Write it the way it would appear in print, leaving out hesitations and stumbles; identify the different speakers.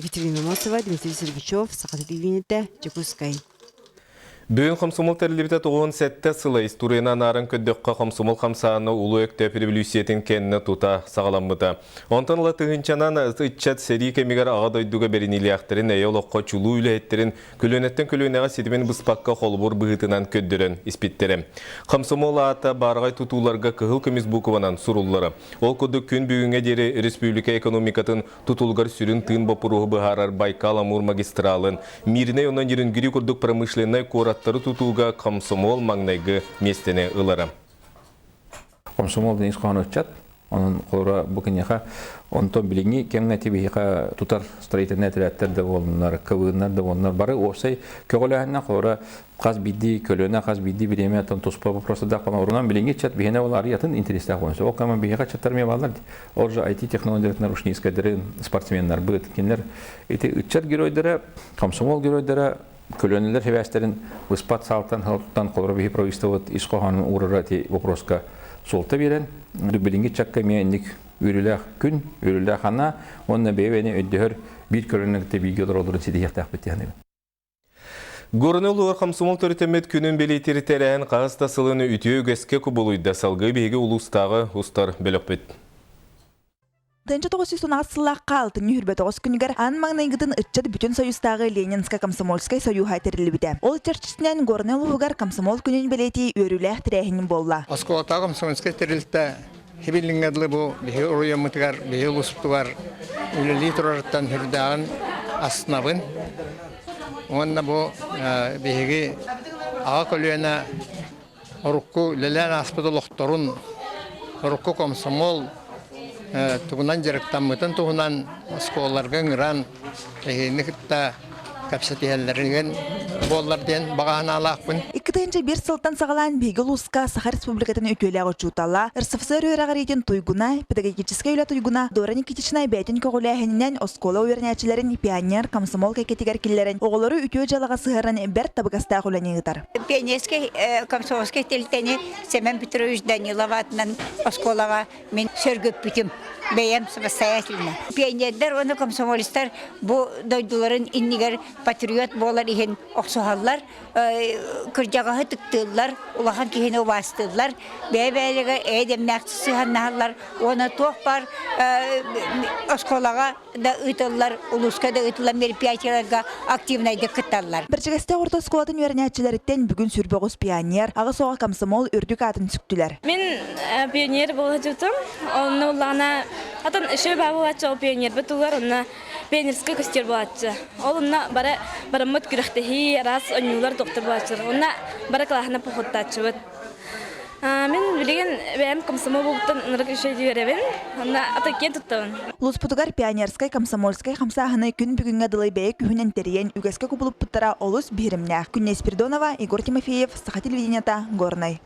Speaker 1: Екатерина Носова, Дмитрий Сергучев, Саха телевидениетэ, Дьокуускай.
Speaker 2: Бүгүн хомсомол тэриллибитэ 97 сыла историяны анааран көрдөххө, хомсомол хамсаана Улуу Өктөөп революциятын кэннэ тута саҕаламмыта. Онтон ыла тыһыынчанан ыччат сэрии кэмигэр Аҕа дойдуга бэриниилээхтэрин, эйэ олоххо чулуу үлэһиттэрин көлүөнэттэн көлүөнэҕэ ситимин быспакка холобур быһыытынан көрдөрөн испиттэрэ. Комсомол аата баараҕай тутууларга кыһыл көмүс буукубанан суруллара. Ол курдук күн бүгүҥҥэ диэри республика экономикатын тутулугар сүрүн тыын боппуруоһу быһаарар Байкал-Амур магистралын, Мирнэй уонна Нерюнгри курдук промышленнай куораттары тутууга комсомол маҥнайгы миэстэни ылара.
Speaker 3: Комсомол Денис хоһоон ыччат, онон холоро бу киниэхэ онтон билиҥҥи кэмҥэ тибиһиэхэ тутар строительнай этэрээттэр да буоллуннар, кыбыыннар да буоллуннар бары уопсай көҕүлээһиннэн холоро хас биирдии көлүөнэ, хас биирдии бириэмэ оттон туспа вопросадаах орунан билиҥҥи ыччат биһиэнэ ол арый атын интэриэстээх буолан ол кэмэ биһиэхэ ыччаттар эмиэ бааллар ол же IT технологиятынан рушницкайдарын спортсменнарбыт кинилэр ити ыччат геройдара комсомол геройдара көлүөнэлэр сибээстэрин быспат саалтан салтан холоро биһи правительствобыт ис хоһоонун уурара ити вопроска суолта биэрэн билиҥҥи ыччакка эмиэ инник үөрүүлээх күн үөрүүлээх анаа уонна бэйэ-бэйэни өйдөһөр биир көлүөнэ кытта бииргэ олороллорун ситиһиэхтээхпит диэн
Speaker 2: Горнай улууһугар комсомол төрүтэммит күнүн бэлиэтиир тэрээһин хаһыс да сылын үтүө үгэскэ кубулуйда. Салгыы биһиги улуустааҕы устар бөлөхпүт.
Speaker 4: 1918 сыллаахха алтынньы 29 күнүгэр аан маҥнайгытын ыччат бүтүн союзтааҕы Ленинскэй комсомольскай союһа тэриллибитэ. Ол чэрчитинэн Горнай улууһугар комсомол күнүн бэлиэтии үөрүүлээх тэрээһин буолла.
Speaker 5: Оскуолатааҕы комсомольскай тэрилтэ Хибиллиҥҥэ дылы бу биһи оройуоммутугар, биһи улууспутугар үлэлии турарыттан сүрдээҕин астынабын. Уонна бу биһиги аҕа көлүөнэ урукку үлэлээн ааспыт олохторун, урукку комсомол тугунан дьарыктаммытын туһунан оскуолаларга ыҥыран эһигини кытта кэпсэтиһэллэригин буоллар диэн баҕа санаалаахпын.
Speaker 4: 2001 сылтан саҕалаан биһиги улууска Саха Республикатын үтүөлээх учуутала, РСФСР үөрэҕириитин туйгуна, педагогическай үлэ туйгуна Дора Никитична бэйэтин көҕүлээһининэн оскуола үөрэнээччилэрин пионер, комсомол кэккэтигэр киллэрэн, оҕолору үтүө дьыалаҕа сыһыаран бэрт табыгастаах үлэни ыытар.
Speaker 6: Пионерскай комсомольскай тэрилтэни Семен Петрович Данилов аатынан оскуолаҕа Мин сөргүппүтүм бэйэм самостоятельно. Пионердар уонна комсомолецтар бу дойдуларын иннигэр патриот буолар иһин охсуһаллар, кырдьаҕаһы ытыктыыллар, улахан киһини убаастыыллар, бэйэ-бэйэлэригэр эйэ-дэмнээх сыһыаннаһаллар уонна туох баар оскуолаҕа да ыытыллар, улууска да ыытыллар мероприятиеларга активнайдык кытталлар.
Speaker 4: Бэрдьигэстээх орто оскуолатын үөрэнээччилэриттэн бүгүн сүрбэҕүс пионер, аҕыс оҕо комсомол үрдүк аатын сүктүлэр.
Speaker 7: Мин пионер буолаччытым. Онно улаана атын еще баа буолааччы ол пионербыт тугар онно пионерскай костер буолааччы. Ол онно бары бараммыт күрэхтэһии, араас оонньуулар доктор буолааччылар. Онно бары кылааһына походтааччыбыт. Мин билигин бэйэм комсомол буолбуттан ынырык үчүгэй үөрэбин. Онно ата киэн туттабын.
Speaker 4: Улууспутугар пионерскай, комсомольскай хамсааһыны күн бүгүҥҥэ дылы бэйэ күһүнэн тэрийэн үгэскэ кубулуппуттара олус биһирэмнээх. Күннэй Спиридонова, Егор Тимофеев, Саха телевидениета, Горнай.